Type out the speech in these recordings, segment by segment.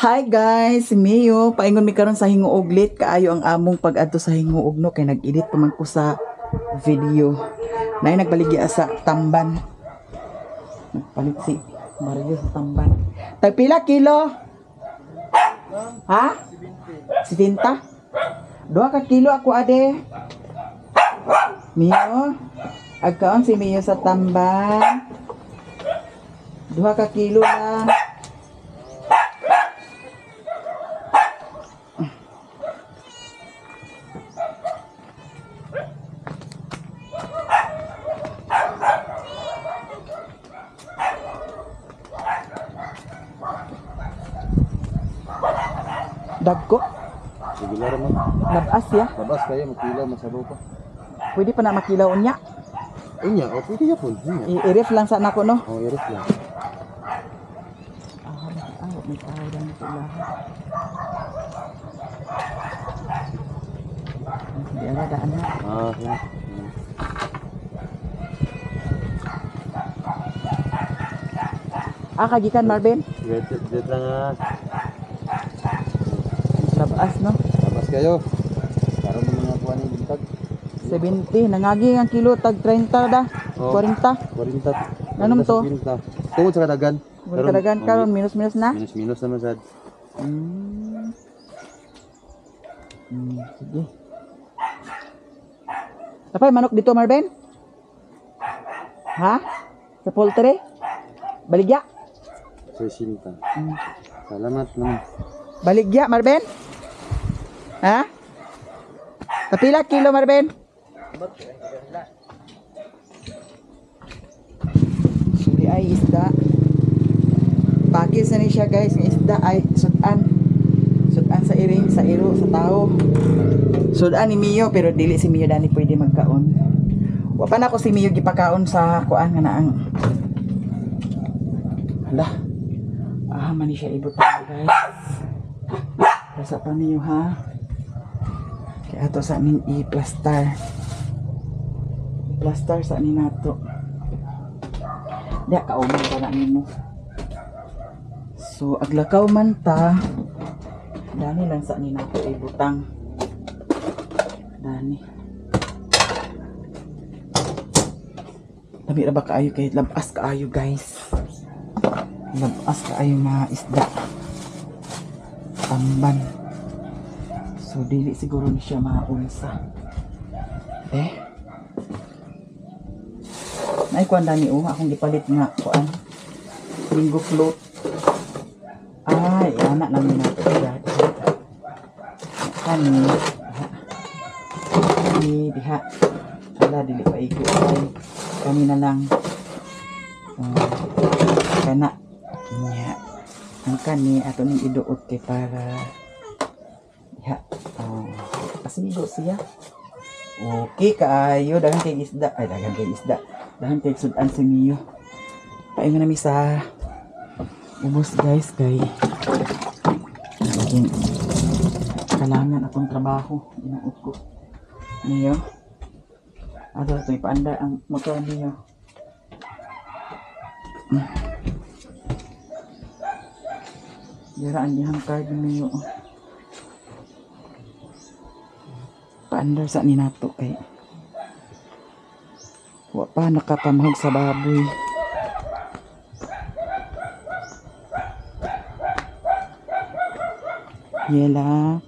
Hi guys, si Mio. Paingon mi karon sa Hinguog. Late kaayo ang among pag-adto sa Hinguog, no, kay nag-edit pa man ko sa video. Nay nagbaligya sa Tamban. Nagpalit si Mario sa Tamban. Tag pila kilo? Ha? 70. 2 ka kilo ako ade. Mio. Agkaon si Mio sa Tamban. 2 ka kilo lang. Dagko. Regular man. Labas ya. Labas kayo, magkilaw, masabaw pa. Pwede pa na makilaw unya. Unya, o pwede yapon. Unya. I-ref lang sa nako, no. O, iris lang. Ah, may tao dyan sa ilahan. Di ara daan na. Ah, yan. Ah, kagikan Marvin. Wait, wait lang ah. Labas, no. Labas kayo. Karon ng mga kuha ni bintag. 70 nangagi ang kilo tag 30 da. Oh. 40. 40. Anong to? 50. Tungod sa kadagan. Wala kadagan karon, minus minus na. Minus minus naman sad. Sige. Tapay manok dito, Marvin? Ha? Sa poultry? Baligya? 60. Salamat naman. Baligya, Marvin? Ha? Kapila kilo, Marvin? Suri ay isda. Pakis na ni siya, guys. Ng isda ay sudan. Sudan sa iring, sa iro, sa tao. Sudan ni Mio, pero dili si Mio dani pwede magkaon. Wa pa na ko si Mio gipakaon sa kuan nga naang. Hala. Ah, mani siya ibutang, guys. Basa pa niyo ha. Kaya ato sa amin i-plaster. I-plaster sa amin nato. Diya, kauman pa na nimo. So, aglakaw man ta. Dani lang sa amin nato ibutang. Dani. Dami ra ba kaayo kay labas kaayo, guys. Labas kaayo mga isda. Tamban. So dili siguro ni siya maunsa. Eh. Nay kuan dani oh, akong gipalit nga kuan. Linggo float. Ay, ana namin nato diha. Kani. Diha. Kani diha. Ala dili pa igo ay. Kani na lang. Oh, kana. Nya. Ang kani ato ning iduot kay para diha. Oh, pasigo siya. Okay kaayo, daghan kay isda. Ay, daghan kay isda. Daghan kay sudan si Mio. Paingon nami sa ubos, guys, kay naging kalangan akong trabaho. Inuot ko. Mio. Ato ito ipaanda ang motor niyo. Dira ang dihang card niyo. Paandar sa ni nato kay wa pa nakapamahog sa baboy. Yela.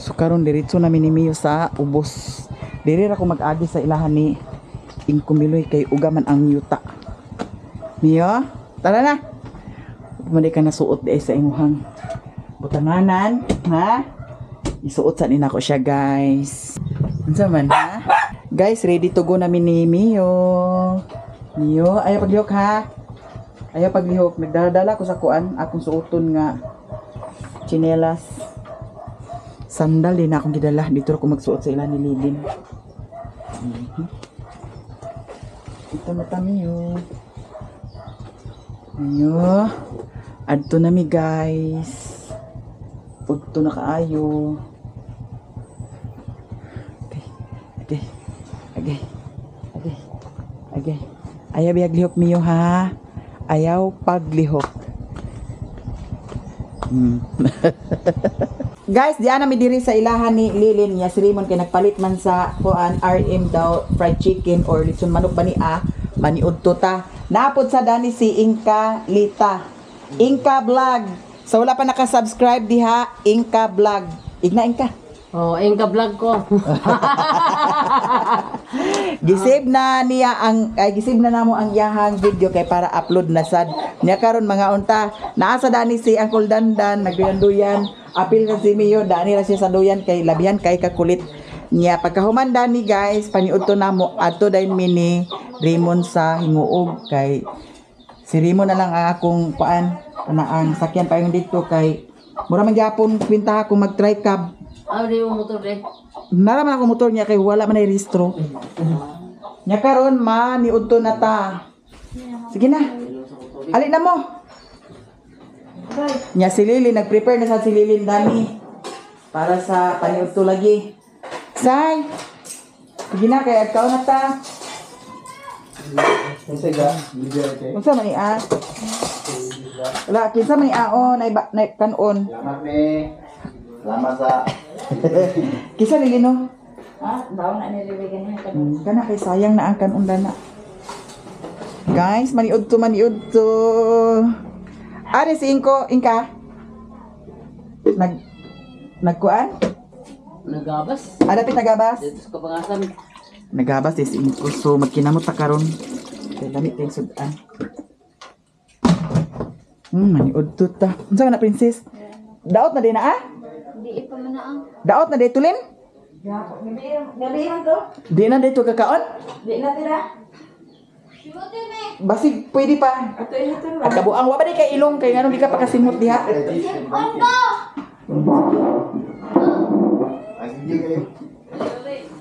So karon diretso na mi ni Mio sa ubos. Diri ra ko mag-agi sa ilahan ni Ingkumiloy kay uga man ang yuta. Mio, tara na. Pumali ka na suot di sa imuhang butanganan, ha? Isuot sa nina ko siya, guys. Unsa man, ha? Guys, ready to go namin ni Mio. Mio, ayaw paglihok ha. Ayaw paglihok. Nagdala-dala ko sa kuan akong suoton nga tsinelas. Sandal din akong gidala. Dito ko magsuot sa ilan ni Lilin. Ito na ta, Mio. Ayo. Adto na mi, guys. Udto na kaayo. Okay. Okay. Okay. Okay. Okay. Ayaw biyag lihok, Mio, ha. Ayaw paglihok. Guys, di ana mi diri sa ilahan ni Lilin niya si Raymond kay nagpalit man sa kuan RM daw fried chicken or litson manok ba ni a maniud to ta. Naapod sa dani si Inka Lita. Inka Vlog. Sa wala pa naka-subscribe diha, Inka Vlog. Igna Inka. Oh, ayun ka vlog ko. Gisave na niya ang ay gisave na namo ang iyahang video kay para upload na sad. Niya karon mga unta, naa sa dani si Uncle Dandan nagduyan-duyan, apil na si Mio dani ra siya sa duyan kay labihan kay kakulit niya. Pagkahuman dani guys, paniudto namo adto dayon mini Raymond sa Hinguog kay si Raymond na lang ang akong kuan kana ang sakyan pa yung dito kay mura man gyapon kwinta ako mag-try cab. Ah, di mo motor de. Naraman ako motor niya kay wala man ay rehistro. Nya karon ma niudto na ta. Sige na. Ali na mo. Nya si Lily nag-prepare na sa si Lily dani para sa paniudto lagi. Say. Sige na kay adkaon na ta. Unsa man ni ah? Wala kinsa man ni aon nay ba nay kanon. Salamat me. Salamat sa Kinsa ni Lino? Ha? Bawo na nililigan niya. Kana kay sayang na ang kanon na. Guys, maniud to, maniud to. Ari si Inko, Inka. Nagkuan? Nagabas. Ah, dapit nagabas? Dito sa kapangasan. Nagabas eh si Inko. So magkinamot ta karon. Kay lami kay sudan. Maniud to ta. Unsa man na, princess? Daot na din na ah? Di pa man na ang. Daot na dito tulin? Gabi man to. Di na dito kakaon? Di na tira. Basig pwede pa. Ato ihaton At kabuang wa ba di kay ilong kay nganong di ka pakasimot diha?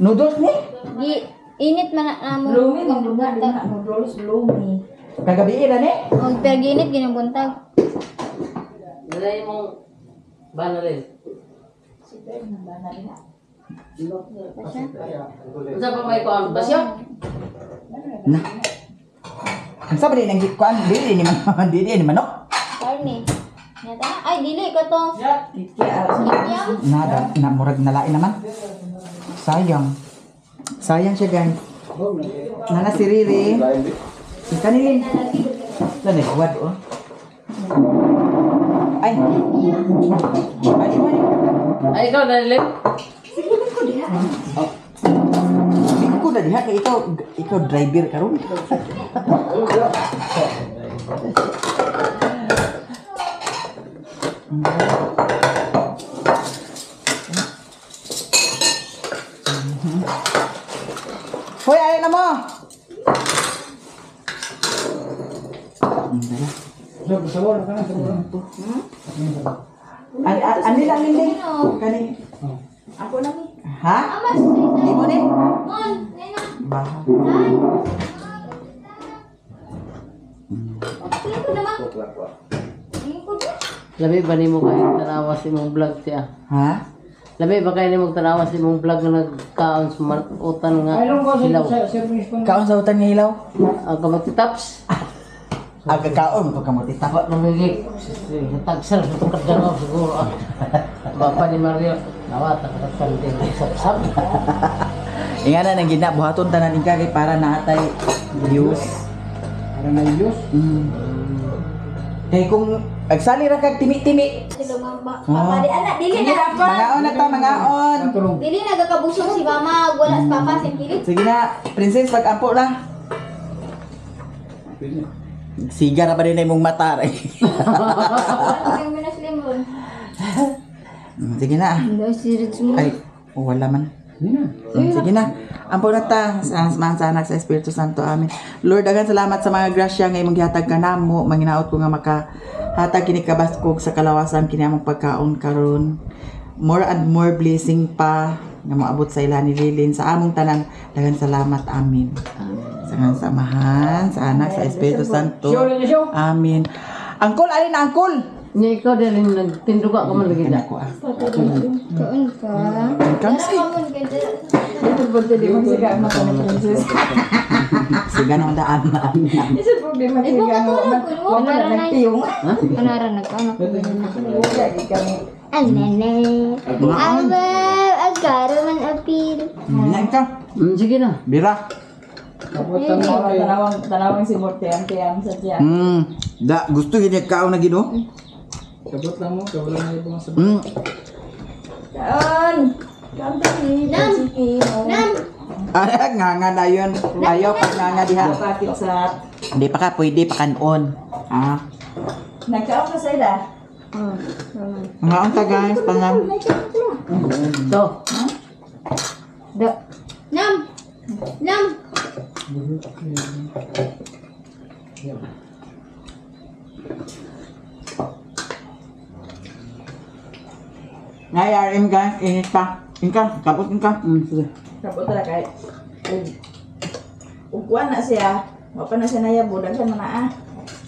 Noodles ni? Di, init man na namo. Lumi man duga di na noodles lumi. Kagabi ra ni? Og pero ginit ginang buntag. Dala yung banalin. Unsa pa may kuan? Basyo? Na. Ang sabi din ang gikuan, dili ni man, dili ni manok. Karne. Nyata na. Ay dili ka tong. Kikyam. Nada, na murag nalain naman. Sayang. Sayang siya, guys. Nana si Riri. Kanilin. Wala na wad oh. Ay. Ay, ay. Ay, ikaw, Danilin? Sige ko diha. Oh. Sige ko na diha kay ikaw driver karon. Hoy, ayaw na mo. Ani lang hindi. Kani. Ako na ni. Ha? Amas. Di mo ni? Mon, nena. Baha. Ay. Dili ko naman. Dili ko di. Labi ba nimo kay tanawa sa imong vlog siya? Ha? Labi ba kay nimo tanawa sa imong vlog nga nagkaon sa utan nga hilaw? Kaon sa utan nga hilaw? Ang kamote tops. Aga kaon ko kamote tap. Wa mamigig. Tagsal sa tukad ganaw siguro. Ah. Bapa ni Mario. Nawata ka din sap-sap. Inga na nang gina buhaton tanan ingka kay para naatay views. Para na use. Kay kung agsali ra kag timi-timi. Sila mama. Papa di anak dili na. Mangaon na ta, mangaon. Dili na gakabusog si mama, wala si papa sa kilit. Sige na, princess pag-ampo lang. Siga ra ba din na imong mata ra. Wala mo na sila mo. Sige na. Hindi si Ritz mo. Ay, oh, wala man. Sige na. Ampo na ta sa sa sa anak sa Espiritu Santo. Amen. Lord, daghang salamat sa mga grasya nga imong gihatag kanamo. Manginaot ko nga makahatag kini kabaskog sa kalawasan kini among pagkaon karon. More and more blessing pa nga moabot sa ila ni Lilin sa among tanan. Daghang salamat. Amen. Sa ngalan sa Amahan, sa Anak, sa Espiritu Santo. Amen. Angkol, alin na angkol? Ni ikaw din nagtinduga ka man lagi na. Ako ah. Kaon ka. Come see. Kaon ka dyan. Ito po di magsiga ang mata ni Princess. Siga nang daan na. Isa po di magsiga ang Ikaw ka mata. Wala na nagtiyong. Ano ra nagkaon ako. Wala di kami. Alene. Alba, agaro man apil. Yan ka. Sige na. Bira. Tanawang tanawang si Morte ang tiyang sa tiyan. Da, gusto gini kaon na gino? Sabot lang mo, kaya wala na ibang sabot. Kaon! Kaon tayo. Nam! Nam! Ah, nga nga na yun. Ayaw pag nga nga diha. Pakit sa... Hindi pa ka pwede pa kanon. Ah. Nagkaon ka sa ila? Oh, naman. Nga ang ta guys, tanan. So, Da. Nam! Nam! Nga RM guys, init pa. Inka, kapot inka. Sige. Kapot talaga kay. Ug kuan na siya. Wa pa na siya nayabo daghan man na ah.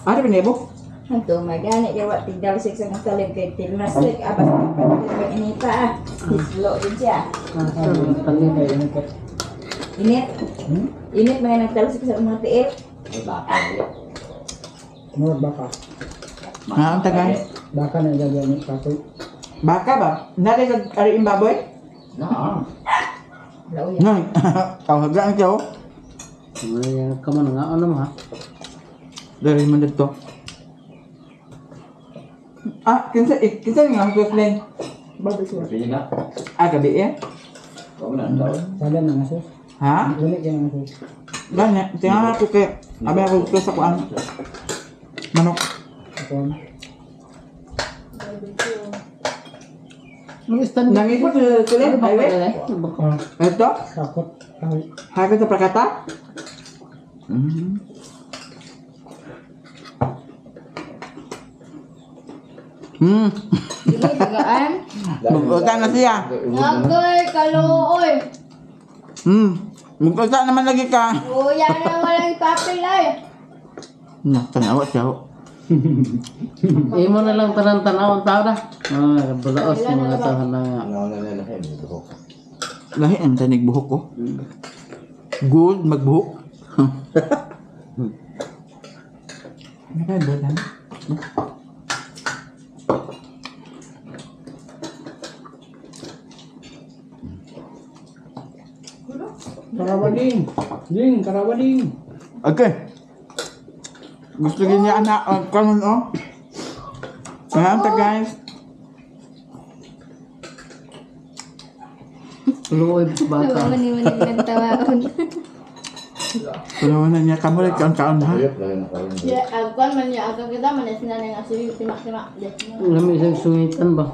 Ano pinebo? Hanto magani kay wa tigdal sik sa talib kay tilmastik abas pag inita ah. Hislo din siya. Init. Init mga nagtalsik sa mga tiil. Murag baka. Nga ang ta guys. Baka na gagawin kapoy. Baka ba? Nari sa RM baboy? Na. Lauya. Nay, kawaga ang tiyo. Ay, ka man nga ano mo ha? Dari man dito. Ah, kinsa eh, kinsa nga ang Len? Barbecue. Ah, gabi eh. Sada na nga sir. Ha? Lamig yan nga sir. Gani, tingnan ako kay abi ako gusto sa kuan. Manok. Ako. Mag-stand. Nangipot sa tuloy, highway. Ah, Ito? takot. Ay, Highway sa Prakata? Mm. Dili, tagaan. Mag-uta na siya. Agoy, kaluoy. Mag-uta naman lagi ka. Uya na walang papel ay. Na, tanawa siya. oh. Imo na lang tanan tanaw ang tao na. Ah, balaos ng mga tao na nga. Lahi ang tanig buhok ko. Gold magbuhok. Ano ba yung bolan? Karawading. Ding, karawading. Okay. Gusto niya anak ang kanon oh. Salamat guys. Luoy bata. Wala man ni nagtawaon. Tunawan na niya kamo lagi kaon kaon ha. Ya, agwan man niya agam kita man sina nga sige simak-simak. Lami isang sungitan ba?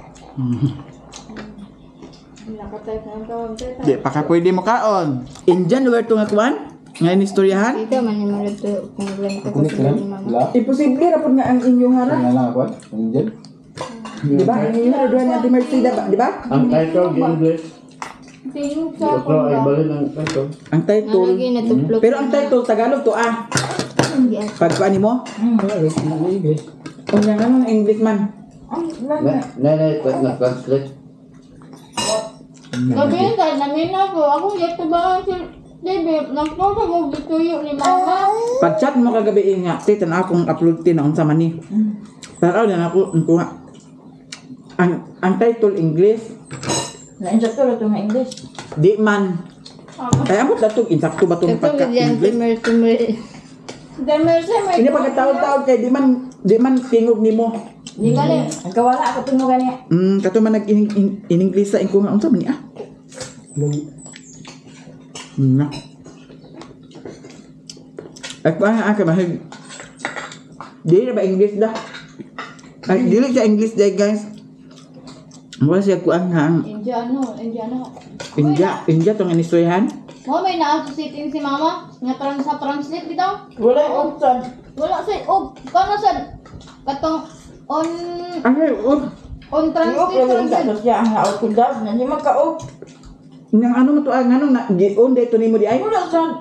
Nakatay ka ang tawag tayo. Di pa ka pwede mo kaon. Indian where to nga kuan? Nga ni istoryahan? Dito man ni mo kung kwento ko sa ni mama. Imposible ra pud nga ang inyong hara. Di ba? Ang inyong hara duha ni Ate Mercy, di ba? Ang title, English. Tingin sa Ito ay balin ang title. Ang title. Lagi natuplok. Pero ang title Tagalog to ah. Pagkuan nimo? English. Unya nga nang English man. Na, na, na, translate. Gabi ka namin ako. Ako dito ba si David nagpo sa gituyo ni mama. Pag chat mo kagabi nga, te tan akong upload ti na unsa man ni. Tanaw na ako ang kuha. Ang title English, Na-inject to nga English. di man. Kaya mo datong insakto ba tong Ito pagka bigyan English? si Mercy. The Mercy may. Ini pagkataon-taon kay di man tingog nimo. Di gali. Ang kawala ako tungo gani. Kato man nag in English sa ingko nga unsa man ni ah. Na. Ay kuha nga ka bahig. Di na ba English da? Ay, dili siya English day guys. Wala siya kuha nga ang Indiano, Indiano. India, India tong inistoryahan. Mo may na-associating si mama nga trans sa translate bitaw. Wala option. Wala sa og kano sa katong on Ay, oh. on Translate translate translate. translate. Siya ang haot ko daw. Nandiyan magka-op. Nang ano mo to ah, ngano na gi-on dito nimo di ay. Wala sad.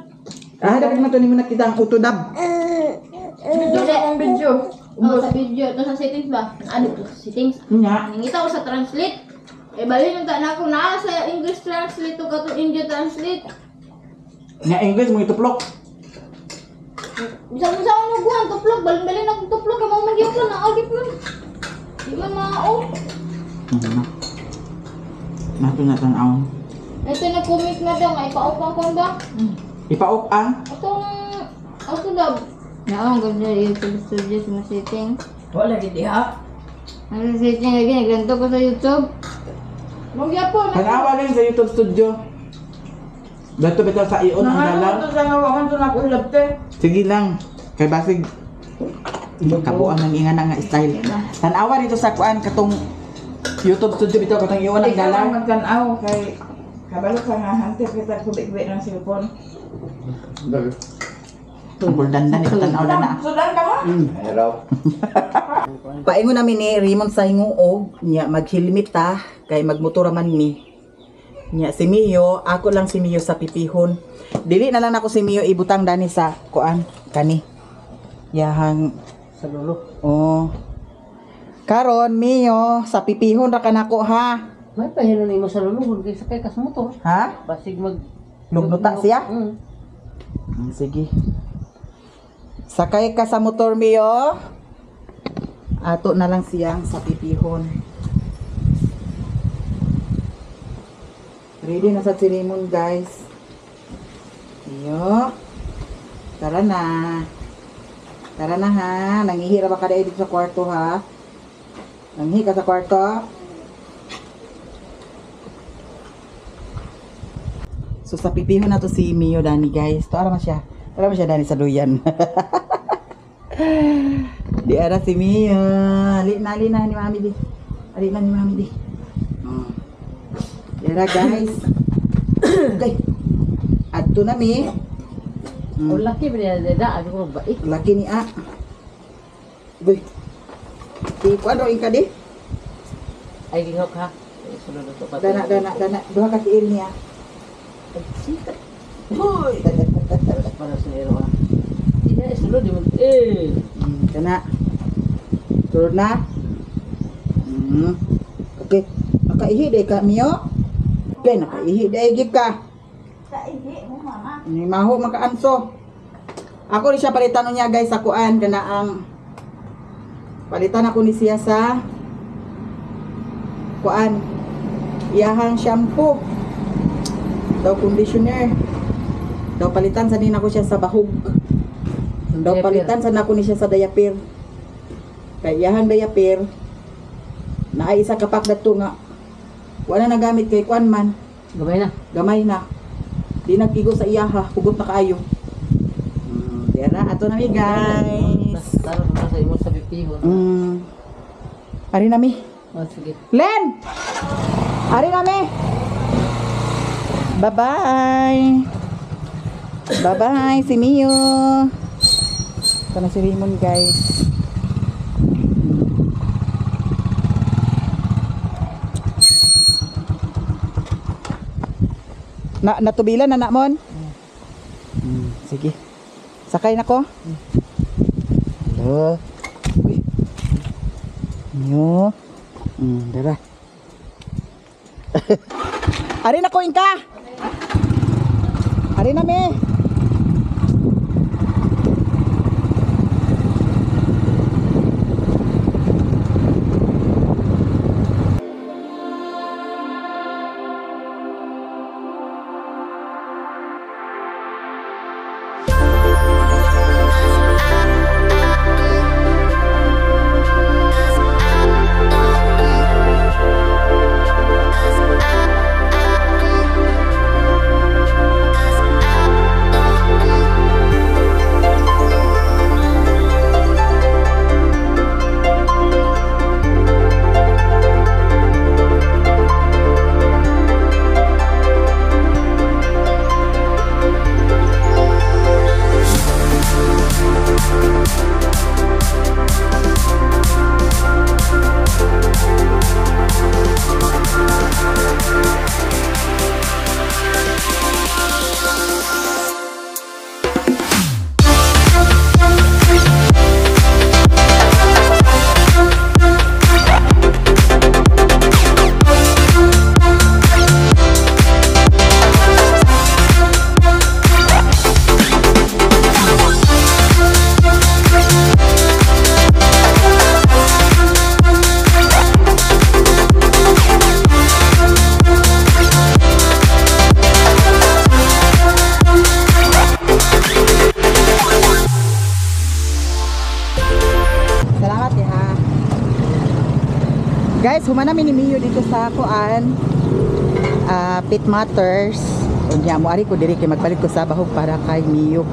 Ah, dapat man to nimo nakita ang utudab. Dito sa akong video. Oh, sa video. Ito sa settings ba? Ano to sa settings? Nya. Nangita ko sa translate. Eh, bali nung na ako na sa English translate to katong India translate. Nya English mo ituplok. Bisan mo sa ano guwan, tuplok. Balin-balin akong tuplok. Kaya mga magyapon na agit man. Di man mao. Ano na. Nato na tan-aw. Ito nag-comment na daw. Nga ipa-off ang kon ba? Ipa-off ah. Atong ato daw. Naong ganda YouTube studio sa mga settings. Wala gid diha. Ang setting lagi naglanto ko sa YouTube. Magyapon. Tanawa lang sa YouTube studio. Dato bitaw sa ion ang dalaw. Ano sa nga wa to na kulab te. Sige lang. Kay basig kabuang ng inga na nga style. Tanawa dito sa kuan katong YouTube studio bitaw katong ion ang Ikaw dalaw. ang magtan-aw kay kabalo ka nga hunter kita kubik-kubik ng cellphone. Ang buldandan ito tanaw na na. Sudan ka mo? Araw. Paingon namin ni Raymond sa hinguog, niya maghilmit ta kay magmotora man mi. Niya si Mio, ako lang si Mio sa pipihon. Dili na lang ako si Mio ibutang dani sa kuan kani. Yahang Sa lulo. oh. Karon Mio, sa pipihon ra ka nako ha. May pahilo nimo sa lulo kung kaysa kay kas motor. Ha? Basig mag Lugnuta siya? Mm. Sige. Sakay ka sa motor Mio. Ato na lang siyang sa pipihon. Ready na sa si Raymond, guys. Iyo. Tara na. Tara na ha. Nangihira ba ka dahil dito sa kwarto ha? Nanghihi ka sa kwarto? So sa pipihon na to si Mio Dani guys. To ara man siya. Ara man siya Dani sa duyan. Di ara si Mio. Ali na ali na ni Mami di. Ali na ni Mami di. Oh. Di ara guys. Okay. Adto na mi. O laki ba niya da ako ba eh. Laki ni a. Uy. Di kuan ro ka di. Ay gihok ha. Eh, Sulod to pa. Dana dana dana duha ka tiil niya. Ay, sikat. Uy. Para sa ero ha. Hindi na sulod di mo. Eh. Kana. Turun na. Okay. Nakaihi day ka, Mio. Okay, nakaihi day gid ka. Kaihi mo mama. Ni maho makaanso. Ako ni siya palitan niya guys sa kuan kana ang palitan ako ni siya sa kuan iyahang shampoo daw conditioner daw palitan sa din ako siya sa bahog daw Diaper. palitan sa nako ni siya sa diaper kay iyahang diaper naay isa ka pack dadto nga wala na gamit kay kuan man Gamay na. gamay na di nagkigo sa iyaha hugot na kaayo dera ato na mi guys. Taro na sa imo sa pipihon. Ari na mi. Oh, sige. Len! Ari na mi. Bye-bye. Bye-bye si Mio. Ito na si Raymond guys. Na natubilan na namon? Sige. Sakay na ko. Hello. Uy. Nyo. Dara. Ari na ko inka. Ari na me. Guys, humana mi ni Mio dito sa kuan, Pit Matters. Unya mo ari ko diri kay magpalit ko sa bahog para kay Mio.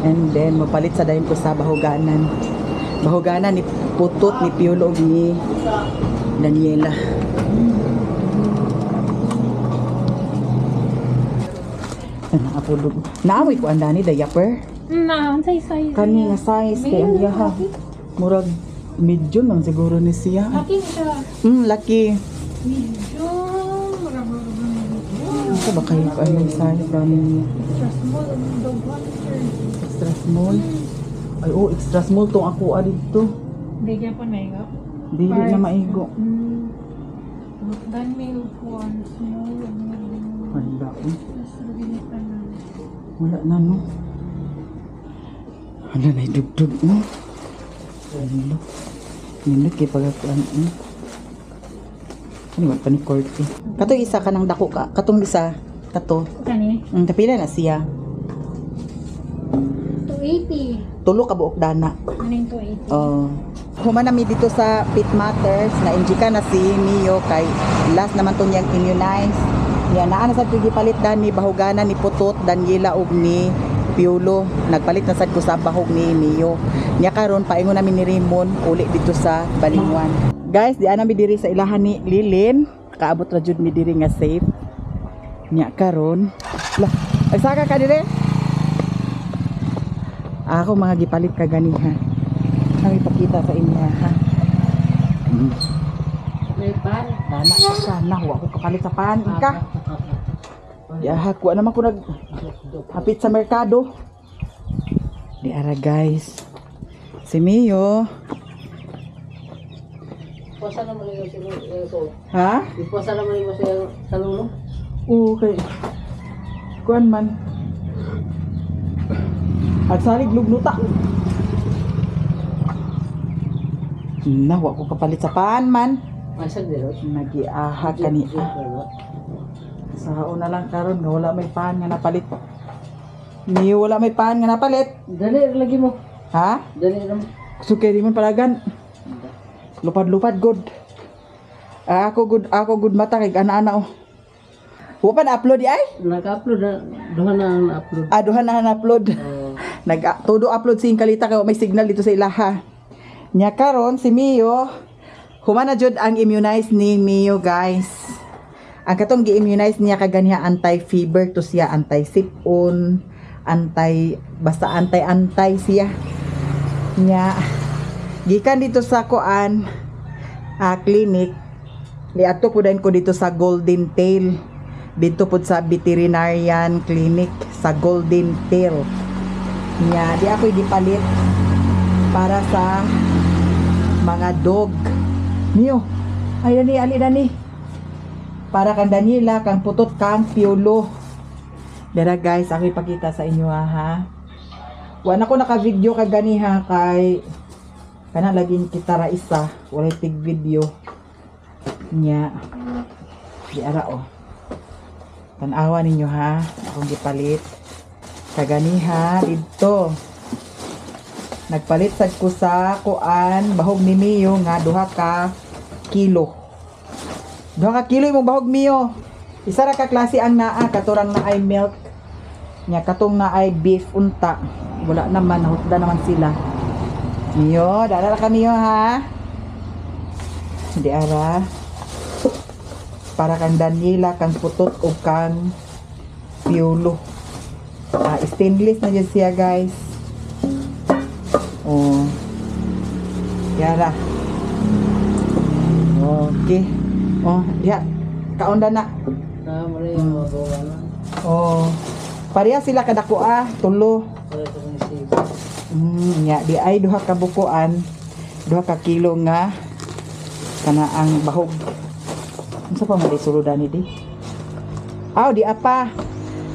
And then mopalit sa dayon ko sa bahoganan. Bahoganan ni Putot, ni Piolo ug ni Daniela. Ano apudog. Naamoy ko andani diaper. Na, unsay size? Kani nga size kay ang iyaha. Murag medium lang siguro ni siya. Laki siya. Laki. Medium. Murag medium. Asa ba kayo ko anong size dani niya? Extra small ang dog one, sir. Extra small. Ay oh, extra small tong ako dito. Bigyan po na ikaw. Dili na maigo. Dan may one small medium. Wala eh. Mas lagi na. Wala na no. Wala na dugdug no. Wala. Nindot kay pagakuan eh. Ano ba pa ni court eh. Katong isa ka ng dako ka. Katong isa kato. Kani? Kapila na siya. 280. Tulo ka buok dana. Ano yung 280? Oh. Human nami dito sa Pit Matters na injika na si Mio kay last naman to niyang immunize. Niya naa na sad ko gipalit dan ni Bahugana, ni Putot, Daniela ug ni Piolo. Nagpalit na sad ko sa bahog ni Mio. Niya karon paingon nami ni Raymond uli dito sa Balingwan. Guys, di ana mi diri sa ilahan ni Lilin. Kaabot ra jud mi diri nga safe. Niya karon. Lah, ay saka ka dire. Ako mga gipalit ka ganiha. Kami pakita sa inyo ha. May pan. Dana ka sana, wa ko kapalit sa pan ka. Ya, kuha naman ko nag hapit sa merkado. Di ara guys. Si Mio. Ipuasa naman yung siguro. Ha? Ipuasa naman yung sa lulo. Oo, kay kuan man. At salig lugnuta. Na, wa ko kapalit sa pan man. Masa dito. Nagiaha kani. Sa una lang karon nga wala may pan nga napalit. Mio, wala may pan nga napalit. Dali lagi mo. Ha? Dali lang. So kay di man palagan. Lupad-lupad good. Ah, ako good mata kay ana-ana oh. Wa pa na-upload di ay? Naka-upload na. Duha na ang na-upload. Ah, duha na na-upload. Oh. Nag todo upload sing kalita kay wa may signal dito sa ilaha. Nya karon si Mio, humana jud ang immunize ni Mio guys. Ang katong gi-immunize niya kaganiha anti-fever to siya, anti-sipon, anti basta anti-anti siya. Nya gikan dito sa kuan clinic, niadto po dayon ko dito sa Golden Tail. Dito po sa veterinarian clinic sa Golden Tail. Nya, di ako gipalit para sa mga dog. Mio, ay dani, ali dani. Para kang Daniela, kang Putot, kang Piolo. Dara guys, ako ipakita sa inyo ha. Ha? Wala ko naka-video kag ganiha kay kana laging kita ra isa, walay tig video. Nya. Di ara oh. Tan-awa ninyo ha, akong gipalit. Kaganiha didto. Nagpalit sad ko sa kuan bahog ni Mio nga duha ka kilo. Duha ka kilo imong bahog Mio. Isa ra ka klase ang naa katurang naay milk. Nya katong naay beef unta. Wala naman, nahutda naman sila. Mio, dala ra ka Mio ha. Di ara. Para kang Daniela, kang Putot o kang Piolo. Ah, stainless na dyan siya guys. Oh. Yara. Okay. Oh, diha. Kaunda na. Na mo rin yung mga gawa na. Oh. Pareha sila kadako ah, tulo. Para sa mga sibo. Nya di ay duha ka bukuan, duha ka kilo nga kana ang bahog. Unsa pa man di suludan ni di? Aw, di apa.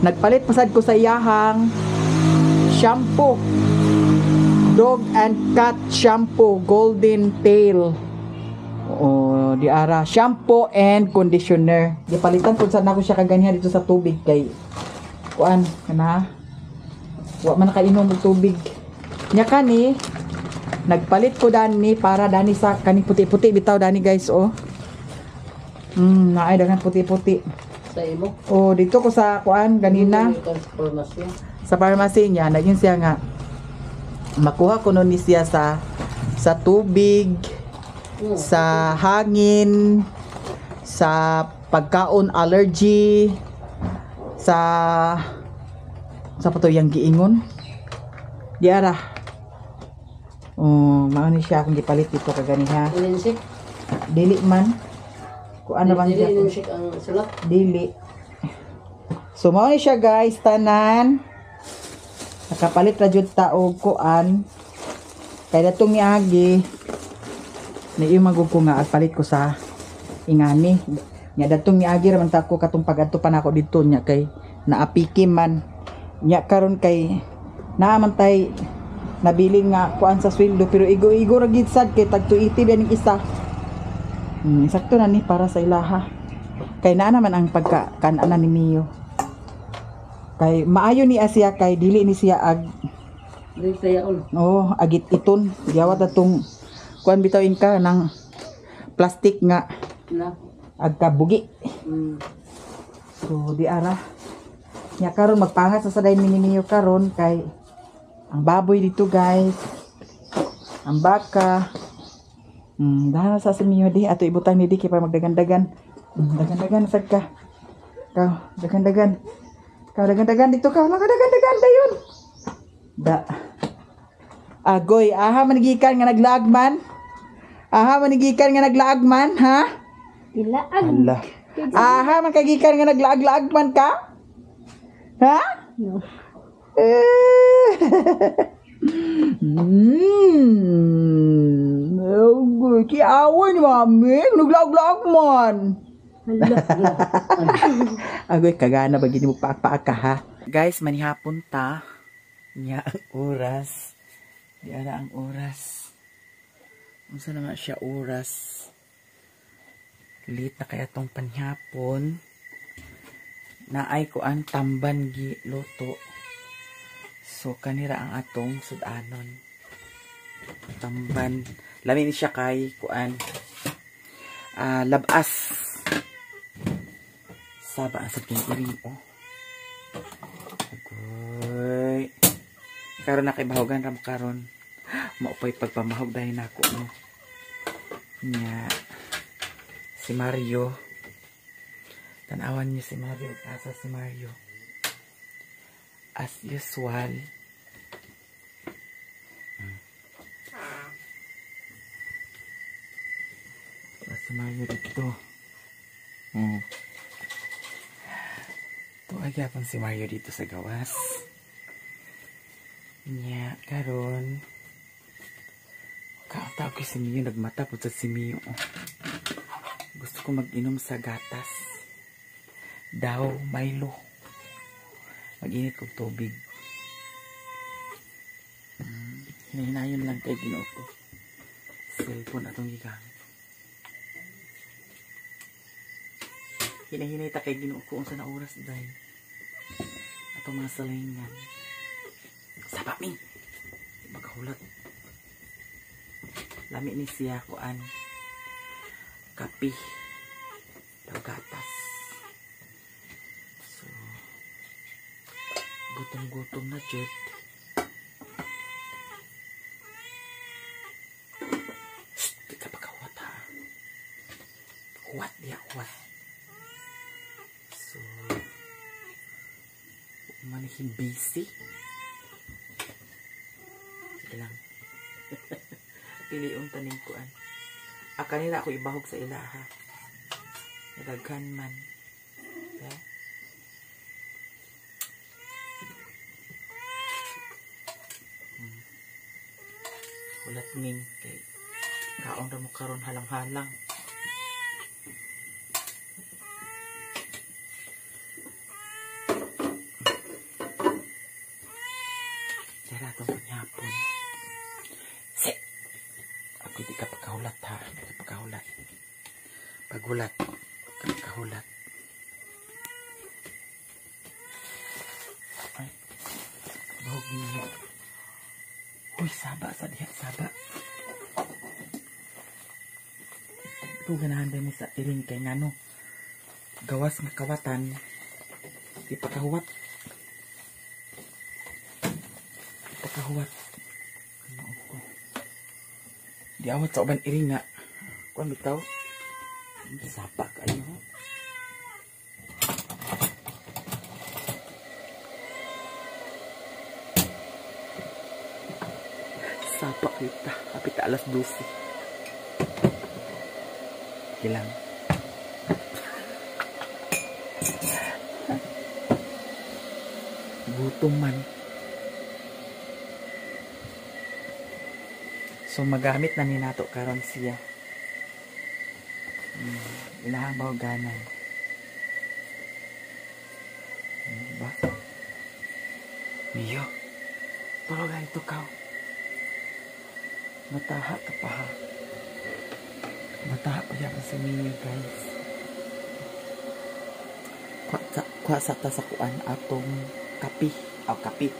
Nagpalit pasad ko sa iyahang shampoo. Dog and cat shampoo, Golden Tail. Oo, di ara shampoo and conditioner. Gipalitan pud sad nako siya kaganiha dito sa tubig kay kuan kana. Wa man nakainom og tubig. Nya kani Nagpalit ko dani para dani sa kaning puti-puti bitaw dani guys oh. Naay daghan puti-puti. Sa imo. Oh, dito ko sa kuan ganina sa pharmacy niya, naging siya nga makuha ko nun ni siya sa tubig, sa hangin, sa pagkaon allergy, sa pa to yang giingon. Diara. Oh, mao ni siya akong gipalit dito kaganiha. Ininsik. Dili man. Kuan na bang Dili siya? ininsik ang sulat. Dili. So mao ni siya guys, tanan. Nakapalit ra jud ta og kuan. Kay datong niagi niimagug ko nga agpalit ko sa ingani. Nya datong niagi ra man ta ko katong pagadto pa nako didto nya kay naapiki man. Nya karon kay naa man tay nabilin nga kuan sa sweldo pero igo-igo ra gid sad kay tag 280 biya ning isa. Sakto na ni para sa ilaha. Kay naa naman ang pagka kanan ni Mio. Kay maayo ni siya kay dili ni siya ag Dili tayaon. oh, agit iton. Giyawat atong kuan bitawin ka ng plastic nga Na. agkabugi. So di ara. Nya karon magpangat sa saday ni Mio karon kay ang baboy dito guys. Ang baka. Dahil sa si Mio di ato ibutang ni di kay para magdagan-dagan. Dagan-dagan sad ka. Kaw, dagan-dagan. Kaw, dagan-dagan dito ka. Wala ka dagan-dagan dayon. Da. Agoy, aha manigikan nga naglaag man. Aha manigikan nga naglaag man, ha? Dilaag. Ala. Aha man kagikan nga naglaag-laag man ka? Ha? No. Eh. Agoy, kiaway ni mami, naglaag-laag man. Agoy, kagana ba gini mo paak-paak ka ha? Guys, manihapon ta. Nya ang oras. Di ara ang oras. Unsa na nga siya oras? Late na kaya tong panihapon. Naay ko ang tamban gi luto. So kanira ang atong sudanon. Tamban. Lami ni siya kay kuan. Labas. Saba ang sad kay iring oh. Agoy. Karon na kay bahogan ram karon. Maupay pagpamahog dahil nako no. Nya si Mario. Tanawan niyo si Mario, asa si Mario. As usual. Si Mario dito. Ito ay gapon si Mario dito sa gawas. Nya, karon. Kaunta ko si Mio, nagmata po sa si Mio. Gusto ko mag-inom sa gatas. Daw, Milo. Mag-init kong tubig. Hinahinayon lang kay Ginoo ko. Cellphone atong gigamit. Hinahinay ta kay Ginoo ko unsa na oras day. Atong mga salingan. Saba mi. Maghulat. Lami ni siya kuan. Kape. Daw gatas. So gutom-gutom na jud. Shh, di ka pagkahuwat ha. Huwat diya, huwat. So, manihin busy. Sige lang. Piliun taning kuan. Ah, kanina ako ibahog sa ila ha. Daghan man. Okay. Ulat min kay kaon ra mo karon halang-halang. Tara atong panyapon. Si. Ako di ka pagkahulat ha. Di ka pagkahulat. Paghulat. Pagkahulat. Ay. Bahog niyo. Uy, saba sa diha, saba. Ito, ganahan ba mo sa iring kay ngano? Gawas nga kawatan, di pa kahuwat. Di pa kahuwat. Ano ko? Di awat sa uban iring nga. Kuan bitaw? Saba kayo. Sapa kita. Kapit alas 12. Kilang. Gutom man. So magamit na ni nato karon siya. Ilahang bawganan. Diba? Mio. Tulog ito ka. Mataha ka pa ha. Mataha pa yan sa Mio, guys. Kuha sa ta sa kuan atong kapi. O, kapi.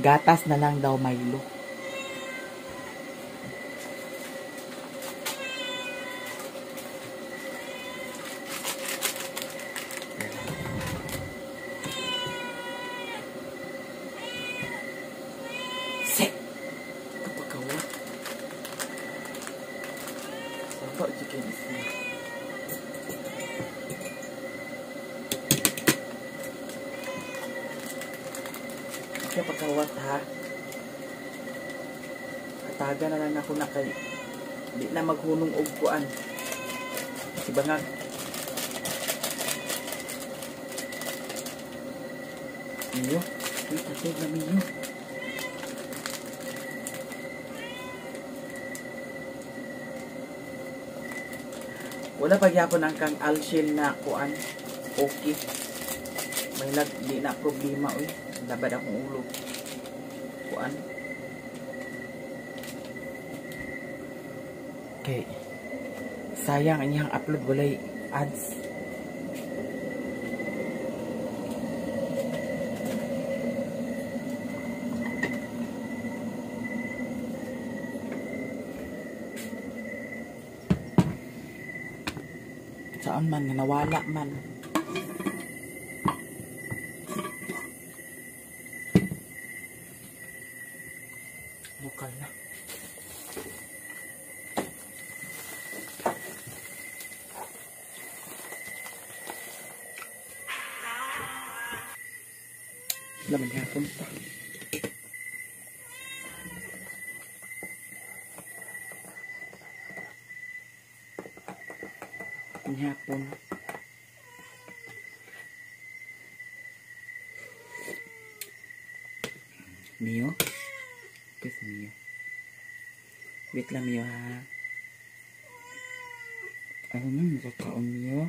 Gatas na lang daw, Milo. Set! Kapagawa. Saba, chicken is na. Pagkawat ha. Kataga na lang ako na kay di na maghunong og kuan. Si bangag. Mio, uy, tatog na Mio. Wala pa gyapon ang kang Alshil na kuan. Okay. May lag di na problema uy. Labad akong ulo. Kuan. Okay. Sayang ang iyang upload walay ads. Saan man nga nawala man. Bukal na. Laman hapon pa. Hapon. Mio? Kiss Mio. Wait lang Mio ha. Ano na yung kakaon Mio?